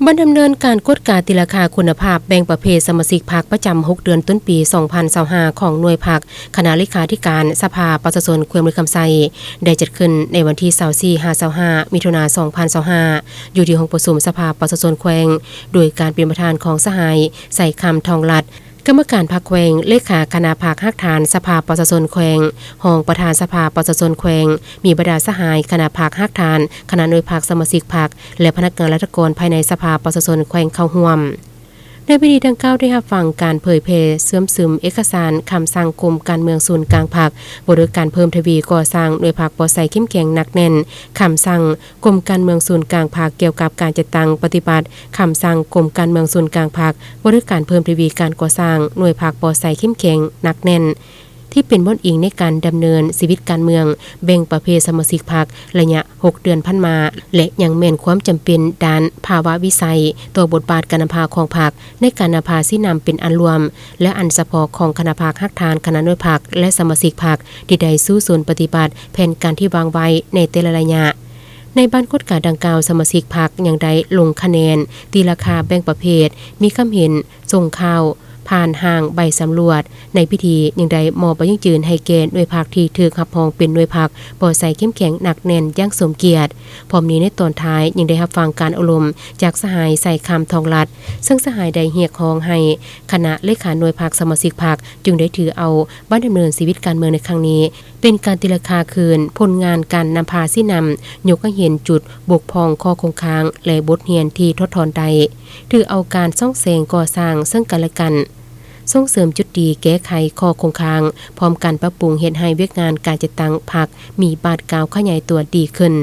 ບັນດຳເນີນການກວດກາຕີລາຄາຄຸນນະພາບແບ່ງປະເພດສະມາຊິກພັກປະຈຳຫົກເດືອນຕົ້ນປີສອງພັນຊາວຫ້າ ຂອງໜ່ວຍພັກຄະນະເລຂາທິການສະພາປະຊາຊົນແຂວງບໍລິຄຳໄຊ ໄດ້ຈັດຂຶ້ນໃນວັນທີຊາວສີ່ຫາຊາວຫ້າ ມິຖຸນາ ສອງພັນຊາວຫ້າ ຢູ່ທີ່ຫ້ອງປະຊຸມສະພາປະຊາຊົນແຂວງ ໂດຍການເປັນປະທານຂອງສະຫາຍ ໄຊຄຳ ທອງລັດ ກຳມະການພັກແຂວງ, ເລຂາຄະນະພັກຮາກຖານສະພາປະຊາຊົນແຂວງ, ຮອງປະທານສະພາປະຊາຊົນແຂວງ, ມີບັນດາສະຫາຍຄະນະພັກຮາກຖານ, ຄະນະໜ່ວຍພັກສະມາຊິກພັກ ແລະ ພະນັກງານລັດຖະກອນພາຍໃນສະພາປະຊາຊົນແຂວງເຂົ້າຮ່ວມ. ໃນພິທີດັ່ງກ່າວໄດ້ຮັບຟັງການເຜີຍແຜ່ເຊື່ອມຊຶມເອກະສານຄຳສັ່ງກົມການເມືອງສູນກາງພັກ ວ່າດ້ວຍການເພີ່ມທະວີກໍ່ສ້າງໜ່ວຍພັກບໍ່ໃສ່ເຂັ້ມແຂງໜັກແໜ້ນ, ຄຳສັ່ງ ກົມການເມືອງສູນກາງພັກ ກ່ຽວກັບການຈັດຕັ້ງປະຕິບັດຄຳສັ່ງກົມການເມືອງສູນກາງພັກ ວ່າດ້ວຍການເພີ່ມທະວີການກໍ່ສ້າງໜ່ວຍພັກບໍ່ໃສ່ເຂັ້ມແຂງໜັກແໜ້ນ ທີ່ເປັນບ່ອນອີງໃນການດຳເນີນຊີວິດການເມືອງ ແບ່ງປະເພດສະມາຊິກພັກ ໄລຍະຫົກເດືອນຜ່ານມາ ແລະ ຍັງແມ່ນຄວາມຈຳເປັນດ້ານພາວະວິໄສຕໍ່ບົດບາດການນຳພາຂອງພັກ ໃນການນຳພາຊີ້ນຳເປັນອັນລວມ ແລະ ອັນສະເພາະຂອງຄະນະພັກຮາກຖານ, ຄະນະໜ່ວຍພັກ ແລະ ສະມາຊິກພັກ ທີ່ໄດ້ສູ້ຊົນປະຕິບັດແຜນການທີ່ວາງໄວ້ໃນແຕ່ລະໄລຍະ. ໃນບັນກວດກາດັ່ງກ່າວ, ສະມາຊິກພັກຍັງໄດ້ລົງຄະແນນຕີລາຄາແບ່ງປະເພດ, ມີຄຳເຫັນ, ສົ່ງຂ່າວຜ່ານຮ່າງໃບສຳຫຼວດ. ໃນພິທີຍັງໄດ້ມອບໃບຢັ້ງຢືນໃຫ້ແກ່ໜ່ວຍພັກທີ່ຖືກຮັບຮອງເປັນໜ່ວຍພັກບໍ່ໃສ່ເຂັ້ມແຂງໜັກແໜ້ນຢ່າງສົມກຽດ. ພ້ອມນີ້ໃນຕອນທ້າຍຍັງໄດ້ຮັບຟັງການໂອ້ລົມຈາກສະຫາຍ ໄຊຄຳ ທອງລັດ ເຊິ່ງສະຫາຍໄດ້ຮຽກຮ້ອງໃຫ້ຄະນະເລຂາໜ່ວຍພັກສະມາຊິກພັກ ຈຶ່ງໄດ້ຖືເອົາບັນດຳເນີນຊີວິດການເມືອງໃນຄັ້ງນີ້ ເປັນການຕີລາຄາຄືນຜົນງານການນຳພາຊີ້ນຳ, ຍົກໃຫ້ເຫັນຈຸດບົກຜ່ອງ, ຂໍ້ຄົງຄ້າງ ແລະ ບົດຮຽນທີ່ຖອດຖອນໄດ້, ຖືເອົາການສ່ອງແສງກໍ່ສ້າງເຊິ່ງກັນແລະກັນ, ສົ່ງເສີມຈຸດດີ, ແກ້ໄຂຂໍ້ຄົງຄ້າງ, ພ້ອມກັນປັບປຸງເຮັດໃຫ້ວຽກງານການຈັດຕັ້ງພັກມີບາດກ້າວຂະຫຍາຍຕົວດີຂຶ້ນ.